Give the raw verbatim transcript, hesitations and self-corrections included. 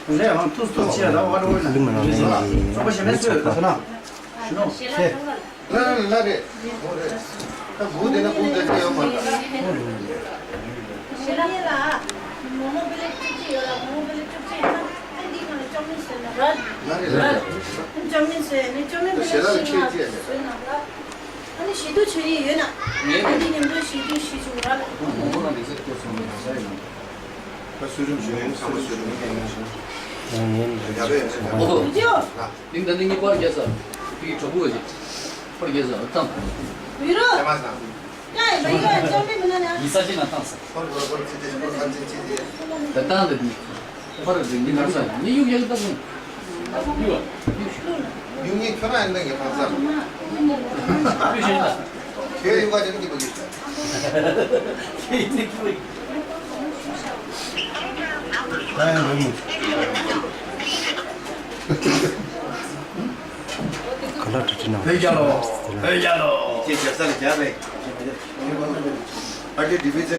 ལས་ཨང་ཐུགས་སུ་ཐུགས་ཆེ་ར་བ་རོ་ན་ལི་མ་ན་ནས་ཚོགས་པ་གཞན་མེད་ཚོས་ད་ས་ན་ཤི་ནོ་ཤེ། ལ་ལ་ལ་རེད། ད་སྒུག་བསྡད་ན་སྒུག་བསྡད་ཀྱི་ཡོད་མ་རེད། ཞེ་ལ་ལ་མོ་མོ་བེ་ལེ་ཅུབ་ཅི་ཡོད་ལ་མོ་མོ་བེ་ལེ་ཅུབ་ཅི་ཡོད་ན་ཨ་འདི་གང་ལ་ཅོ་མིན་ཟེར་ན་ར། ལ་རེད་ལ་རེད། ཅོ་མིན་ཟེར་ནི་ཅོ་མིན་བེ་ལེ་ཞེ་ལ་ལ་ཤིང་ཁྱེད་ལ་ཅི་ཟེར་ན་ར། ཨ་ནི་ཞི་དུ་ཆོས་ཉིད་ཡོད་ན་ངས་ཨ་འདི་མཉམ་དུ་ཞི་དུ་ཞི་ཆུང་ར་ལ། མོ་མོ་ལ་འདི་ཟེར་ཁྱེད་སོང་ན་ས་ཡིན། ད་སུ་རུམ་ཞུ་ཡིན་ཚང་མ་སུ་རུམ་ཡིན་ཡིན་ཞུ། ཡང་ངན་ཡ་བས་ཨོ་ཧོ། ཇོ། ལིང་ད་ནི་ངའི་པར་རྒྱག་ས། དེ་གི་གྲོགས་པོ་ཞིག་པར་རྒྱག་ས་བཏང་། ཡུ་རོ། ཡ་མ་ས། ཀྱང་ཡིན་པ་ཡོད་ཅང་མི་མི་ན་ན། ཡིན་ས་ཅི་ན་བཏང་ས། པར་པར་པར་ཚིག་ཚིག་པར་ཚིག་ཚིག་ཚིག་ད་བཏང་ད་དེ། པར་རྒྱག་ནི་ན་ས་ནི་ཡུག་ཡག་ད་སོང་། ཡུ་བ། ཡུག་ཉིད་ཁྱོད་རང་ཡིན་ན་ངས་བཏང་ས། ཡུག་ཤེས་ན། ཁྱོད་ཡུག་ག་ཅན་གྱི་པ་གི་ས། ཁྱེད་ནི་ཁྱོད། ག་ལ་ཁྲི་ཁྲི་ནང་བོད་རྒྱལ་ལོ། བོད་རྒྱལ་ལོ། ཅེས་རྒྱབ་ས་ལ་རྒྱབ་རེད། ཨ་ཏི་ཌི་བི་ཛི་